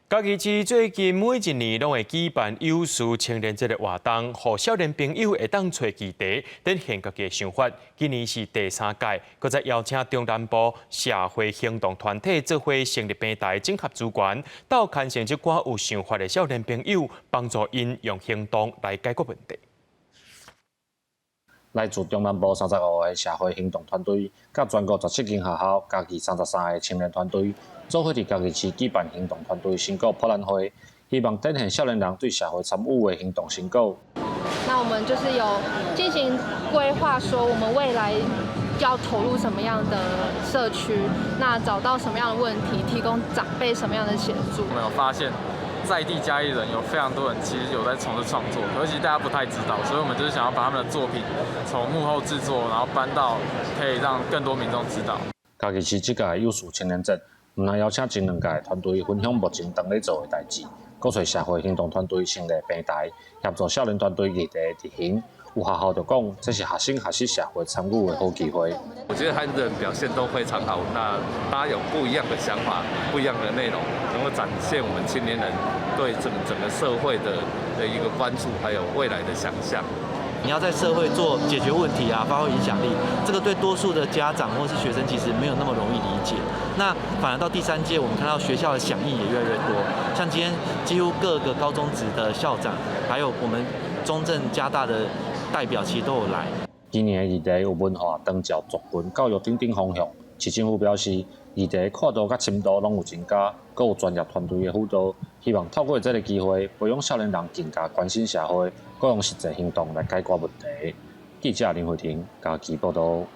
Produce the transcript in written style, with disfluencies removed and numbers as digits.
嘉義市最近每一年攏會舉辦有事青年節的活動，予少年朋友會當揣議題，展現家己的想法。今年是第三屆，閣再邀請中南部社會行動團體做伙成立平台，整合資源，鬥牽線這寡有想法的少年朋友，幫助𪜶用行動來解決問題。來自中南部35個社會行動團隊，佮全國17間學校，嘉義33個青年團隊，做伙佇嘉義市舉辦行動團隊成果博覽會，希望展現少年人對社會參與的行動成果。那我們就是有進行規劃，說我們未來要投入什麼樣的社區，那找到什麼樣的問題，提供長輩什麼樣的協助。我們有發現，在地嘉義人有非常多人其實有在從事創作，可是其實大家不太知道，所以我們就是想要把他們的作品從幕後製作，然後搬到可以讓更多民眾知道。嘉義市這屆有事青年節，毋但邀請前兩屆團隊分享目前當咧做的代誌，閣揣社會行動團隊成立平台，協助少年團隊議題執行。有學校就講，這是學生學習社會參與的好機會。我覺得孩子們表現都非常好，那大家有不一樣的想法，不一樣的內容，能夠展現我們青年人對整整個社會的一個關注，還有未來的想象。你要在社會做解決問題啊，發揮影響力，這個對多數的家長或是學生其實沒有那麼容易理解。那反而到第三屆，我們看到學校的響應也越來越多，像今天幾乎各個高中職的校長，還有我們中正嘉大的代表，其實都有來。今年的議題有文化、長照、族群、教育等等方向。市政府表示，議題闊度佮深度攏有增加，閣有專業團隊的輔導，希望透過這個機會，培養少年人更加關心社會，閣用實際行動來解決問題。記者林慧婷嘉義報道。